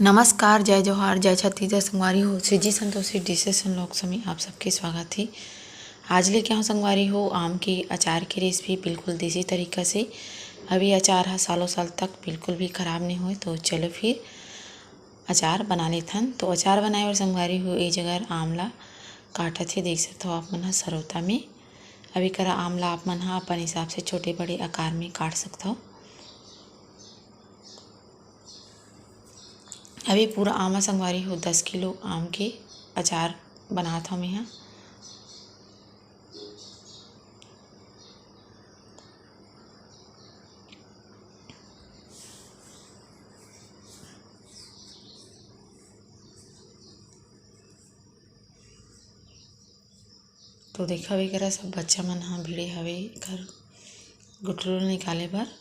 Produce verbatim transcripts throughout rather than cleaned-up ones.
नमस्कार, जय जोहार, जय छत्तीसगढ़ संगवारी हो। श्री जी संतोषी डिशेस एंड व्लॉग्स में आप सबके स्वागत हे। आज लेके आए हों संगवारी हो आम के अचार के रेसिपी बिल्कुल देसी तरीका से। अब ये अचार ह सालों साल तक बिल्कुल भी खराब नहीं होए। तो चलो फिर अचार बना लेथन। तो अचार बनाए बर संगवारी हो ए जगह आम ला काटत हे, देख सकत हो आप मन ह सरोता में। अब एकरा आम ला आप मन ह अपन हिसाब से छोटे बड़े आकार में काट सकत हो। अभी पूरा आमा संगवारी हो दस किलो आम के अचार बनात हव मेहा। तो देखा, एकरा सब बच्चा मन ह भिड़े हवे एकर गुठलू निकाले बर।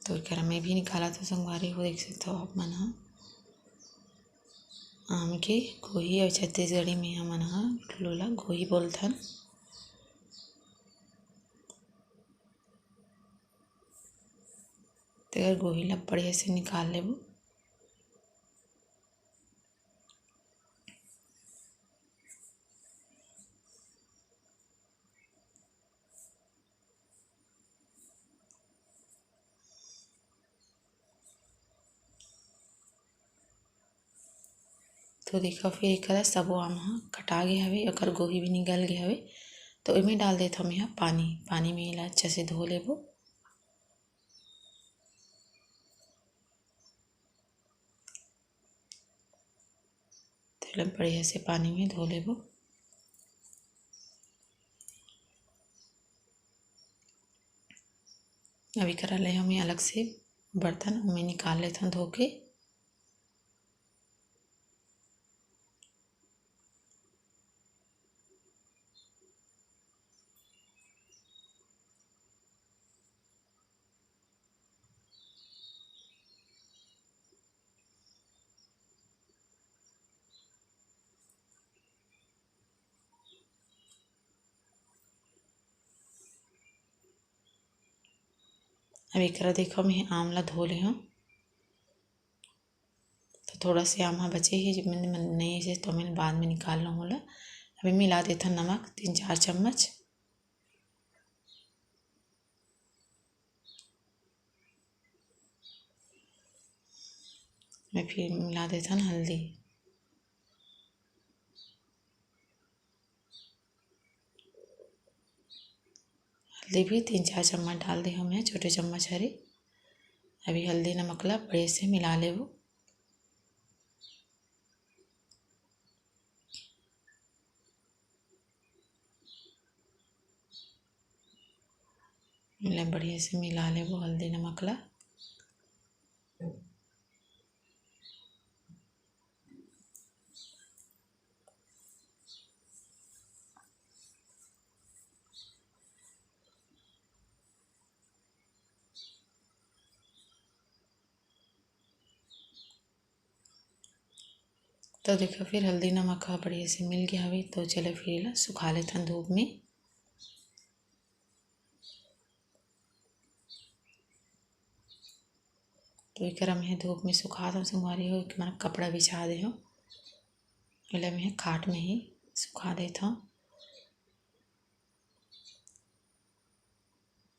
तो एकरा मैं भी निकालत हव संगवारी हो, देख सकत हो आप मन ह। आम के गोही अउ छत्तीसगढ़ी में हमन ह गुठलू ला गोही बोलथन। तेकर गोही ला बढ़िया से निकाल लेबो। तो देखो, फिर एकरा सबो आम ह कटा गे हवे, ओकर गोही भी निकल गे हवे। तो एमे डाल देत हव मेहा पानी। पानी में एला अच्छा से धो लेबो। तेला बढ़िया से पानी में धो लेबो। अब एकरा ले हमें अलग से बर्तन में निकाल लेथन धो के। अब एकरा देखो, मैं आम ला धो ले हूँ, तो थोड़ा से आम ह बचे हे, जो मैंने मन-, नहीं से तो मैं बाद में निकाल लूँ ओला। अभी मिला देथन नमक तीन चार चम्मच। मैं फिर मिला देथन हल्दी। हल्दी भी तीन चार चम्मच डाल दे हमें, छोटे चम्मच हरे। अभी हल्दी नमक ला बढ़िया से मिला लेबो। एला बढ़िया से मिला लेबो हल्दी नमक ला। तो देखो, फिर हल्दी नमक ह बढ़िया से मिल गया हवे, तो चलो फिर एला सुखा लेथन धूप में। तो एकरा मैं धूप में सुखा दो संगवारी हो, एक मैं कपड़ा बिछा दे हो, एला मैं खाट में ही सुखा देत हूँ।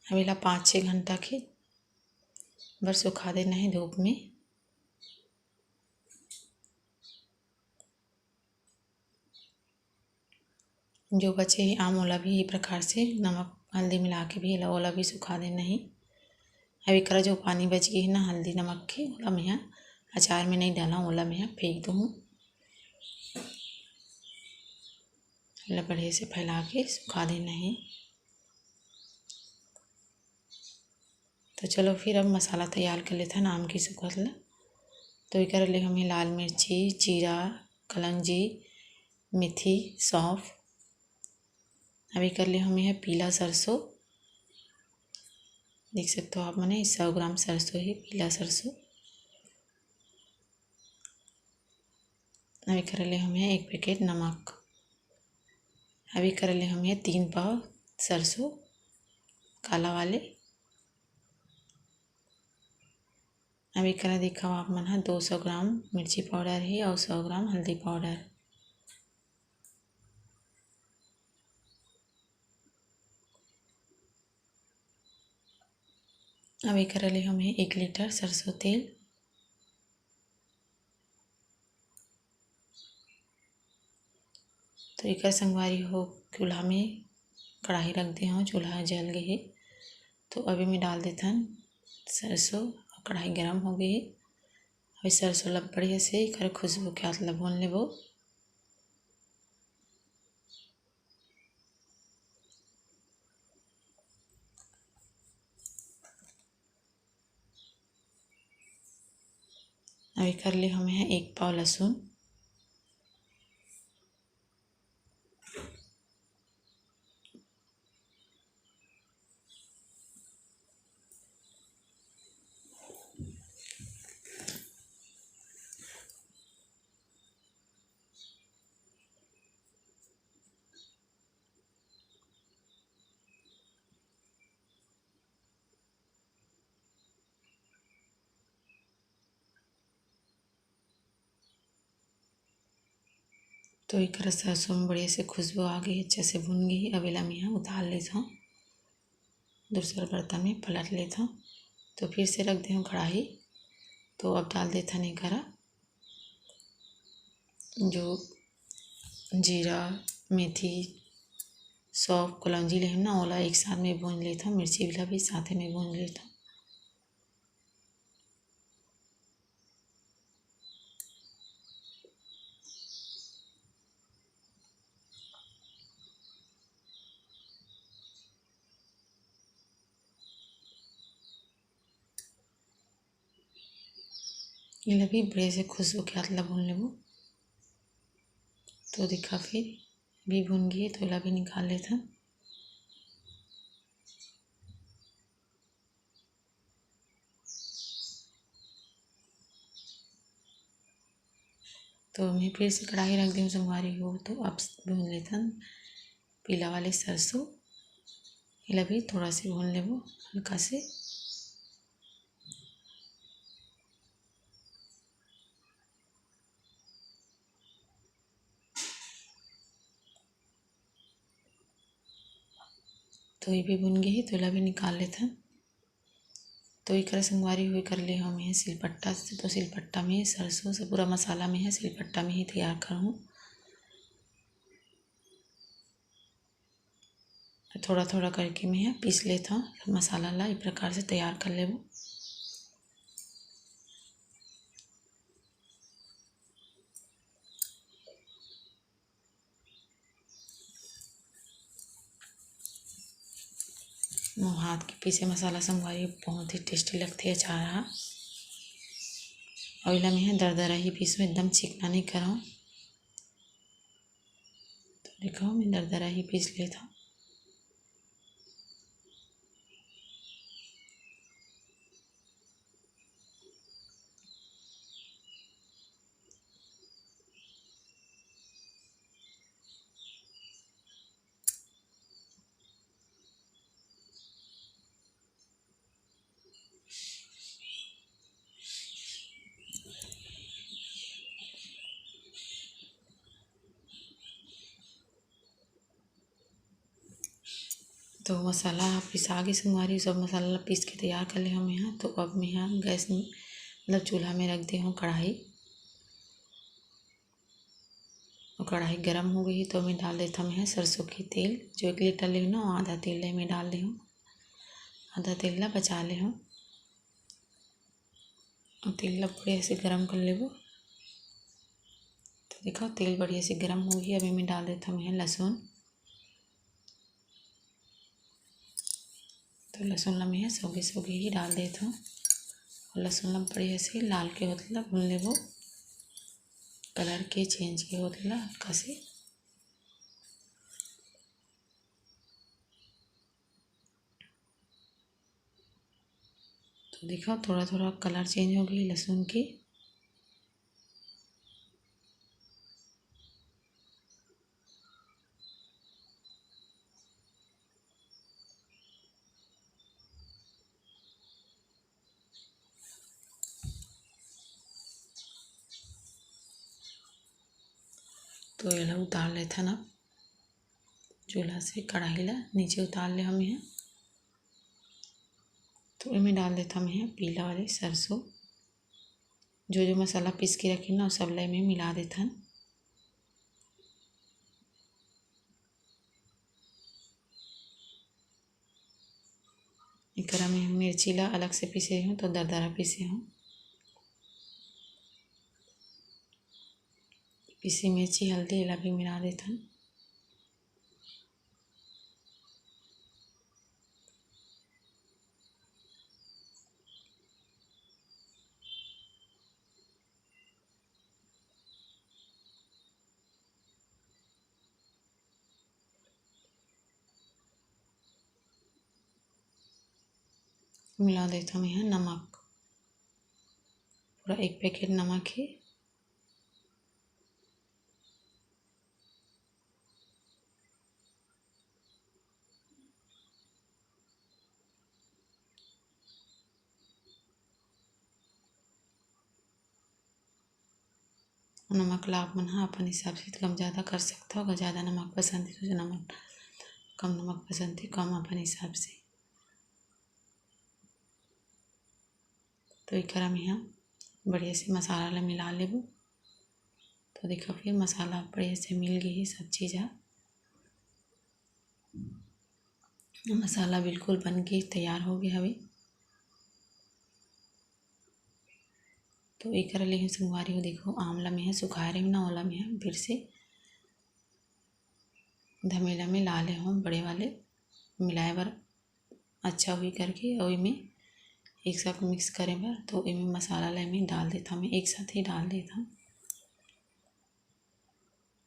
अब एला पाँच छः घंटा के बर सुखा देना है धूप में। जो बचे हे आम, ओला भी ये प्रकार से नमक हल्दी मिला के भी एला, ओला भी सुखा देना है। अब एकरा जो पानी बच गई है ना हल्दी नमक के, ओला मैं अचार में नहीं डाला, ओला मैं फेंक दूँ। एला बढ़िया से फैला के सुखा देना है। तो चलो फिर अब मसाला तैयार कर लेथन आम की सुखत ला। तो एकर ले हमें लाल मिर्ची, जीरा, कलंजी, मेथी, सौंफ। अब एकर ले हमें है पीला सरसों, देख सकते हो आप मने सौ ग्राम सरसों ही, पीला सरसों। अब एकर ले हमें एक पैकेट नमक। अब एकर ले हमें तीन पाव सरसों काला वाले। अब एकरा देखव आप मन ह, दो सौ ग्राम मिर्ची पाउडर हे अउ सौ ग्राम हल्दी पाउडर। अब एकरा ले हम हे एक लीटर सरसों तेल। तो एकर संगवारी हो, चूल्हा में कढ़ाई रख दे हव, चूल्हा जल गए हे। तो अभी मैं डाल देथन सरसों, कढ़ाई गरम हो गए हे। अभी सरसों ला बढ़िया से एकर खुशबू के साथ ला भून लेबो। अब एकर ले हम हे एक पाव लहसुन। तो एकर सरसों में बढ़िया से खुशबू आ गई, अच्छा से भुन गई। अब एला मैं उतार लेत हव, दूसर बर्तन में पलट लेत हव। तो फिर से रख दे हव कढ़ाई। तो अब डाल देथन एकरा जो जीरा, मेथी, सौंफ, कलौंजी लेहन ना, ओला एक साथ में भूंज लेथन, मिर्ची ला भी साथे में भूंज लेथन। एला भी बढ़िया से खुशबू के साथ ला भून लेबो। तो देखा फिर भी भून गई, तो एला भी निकाल लेथन। तो मैं फिर से कढ़ाई रख दी हूँ संगवारी हो, तो अब भून लेथन पीला वाले सरसों। एला भी थोड़ा से भून लेबो हल्का से। तो ये भी भुन गई, तो एला भी निकाल लेथन। तो एकरा संगवारी हो, एकर ले हम हे सिलपट्टा से, तो सिलपट्टा में सरसों से पूरा मसाला में हे सिलपट्टा में ही तैयार करहूँ। थोड़ा थोड़ा करके मैं हे पीस लेथव, मसाला ला इस प्रकार से तैयार कर लेबो। मोर हाथ के पीसे मसाला संगवारी बहुत ही tasty लगथे अचार हा। अउ एला मैं दरदरा ही पीसहूँ, एकदम चिकना नहीं करहूँ। तो देखो, मैं दरदरा ही पीस लेथव। तो मसाला पिसा गे संगवारी, सब मसाला ला पीस के तैयार कर ले हव मैं हा। तो अब मैं हा गैस में, मतलब चूल्हा में रख दे हव कढ़ाई। और कढ़ाई गरम हो गई, तो मैं डाल देथव मैं हा सरसों के तेल। जो एक लीटर लेना, आधा तेल ले मैं डाल दे हव, आधा तेल ला बचा ले हव। और तेल ला बढ़िया से गरम कर लेबो। तो देखो, तेल बढ़िया से गरम हो गई। अभी मैं डाल देथव मैं हा लहसुन। तो लहसुन ला मैं हा सोगे सोगे ही डाल देथव। और लहसुन ला बढ़िया से लाल के होत ला भून लेबो, colour के change के होत ला हल्का से। तो देखो, थोड़ा थोड़ा colour change हो गई लहसुन के। तो एला उतार लेथन अब चूल्हा से, कढ़ाई ला नीचे उतार ले हन इहाँ। तो एमे डाल देथन इहाँ पीला वाले सरसों, जो जो मसाला पीस के रखे ना, वो सब ला एमे मिला देथन। एकरा में मिर्ची ला अलग से पीसे हूँ, तो दरदरा पीसे हूँ। पीसी मिर्ची, हल्दी, एला भी मिला देथन। मिला देथन इहाँ नमक, पूरा एक पैकेट नमक हे। नमक ला आप मन ह अपन हिसाब से कम ज़्यादा कर सकथव। अगर ज़्यादा नमक पसंद हे तो नमक, कम नमक पसंद हे कम अपन हिसाब से। तो एकरा में हम बढ़िया से मसाला ला मिला लेबो। तो देखो फिर मसाला बढ़िया से मिल गई है सब चीज़ ह। मसाला बिल्कुल बन के तैयार हो गया हवे। तो एकरा ले संगवारी हो, देखो आमला में है सुखाए रहे ना, ओला में है फिर से धमेला में ला ले हूँ बड़े वाले, मिलाए बर अच्छा हुई करके। और एमे एक साथ मिक्स करे बर, तो एमे मसाला ला एमे डाल देता, मैं एक साथ ही डाल देता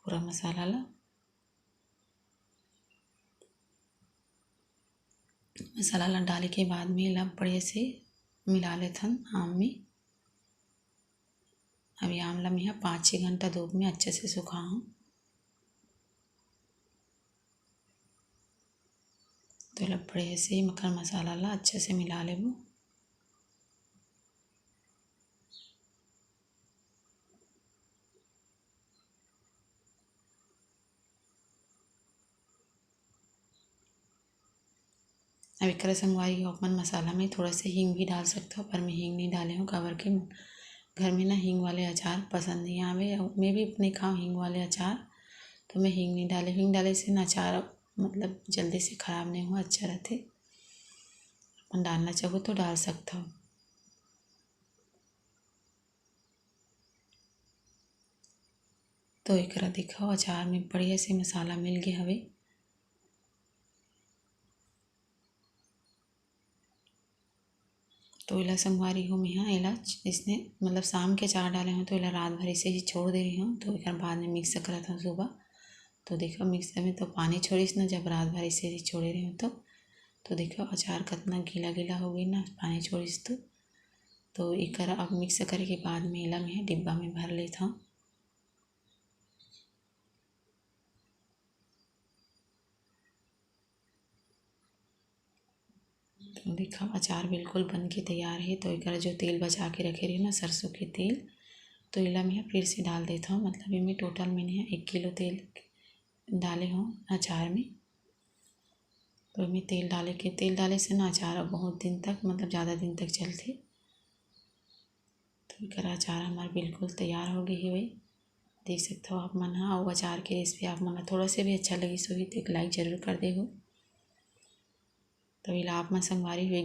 पूरा मसाला ला। मसाला ला डाले के बाद में एला बढ़िया से मिला लेथन आम में। अब ये आम ला मैं पाँच छः घंटा धूप में अच्छे से सुखाहूँ। तो एला बढ़िया से मक्खन मसाला ला अच्छे से मिला लेबो। अब एकरा संगवारी हो, अपन मसाला में थोड़ा सा हींग भी डाल सकते हो, पर मैं हींग नहीं डाले हूँ, काबर के घर में ना हींग वाले अचार पसंद नहीं आवे। और मैं भी अपने खाऊँ हींग वाले अचार, तो मैं हींग नहीं डाले। हींग डाले से ना अचार मतलब जल्दी से ख़राब नहीं हुआ, अच्छा रहते। अपन डालना चाहो तो डाल सकता हो। तो एकरा दिखाओ, अचार में बढ़िया से मसाला मिल गया हवे। तो एला संगवारी हो, मैं एला इसने मतलब शाम के अचार डाले हूँ, तो एला रात भर ऐसे ही छोड़ दे रही हूँ। तो एक बाद में मिक्स करत हूँ सुबह। तो देखो मिक्सर में तो पानी छोड़िस ना, जब रात भर ऐसे ही छोड़े रही हूँ तो। तो देखो अचार कितना गीला गीला हो गई ना, पानी छोड़िस तो। तो एकर अब मिक्स करे के बाद में एला मैं डिब्बा में भर लेता हूँ। तो देखा अचार बिल्कुल बन के तैयार है। तो एकर जो तेल बचा के रखे रही ना सरसों के तेल, तो एला मैं फिर से डाल देता हूँ। मतलब एमे टोटल मैंने एक किलो तेल डाले हूँ अचार में। तो एमे तेल डाले के, तेल डाले से ना अचार बहुत दिन तक मतलब ज़्यादा दिन तक चलते। तो एकर अचार हमार बिल्कुल तैयार हो गई है। देख सकते हो आप मन हा। और अचार के रेसिपी आप मन ला थोड़ा से भी अच्छा लगी सो ही तो एक लाइक जरूर कर दे हो। तो एला आप मन संगवारी हो एक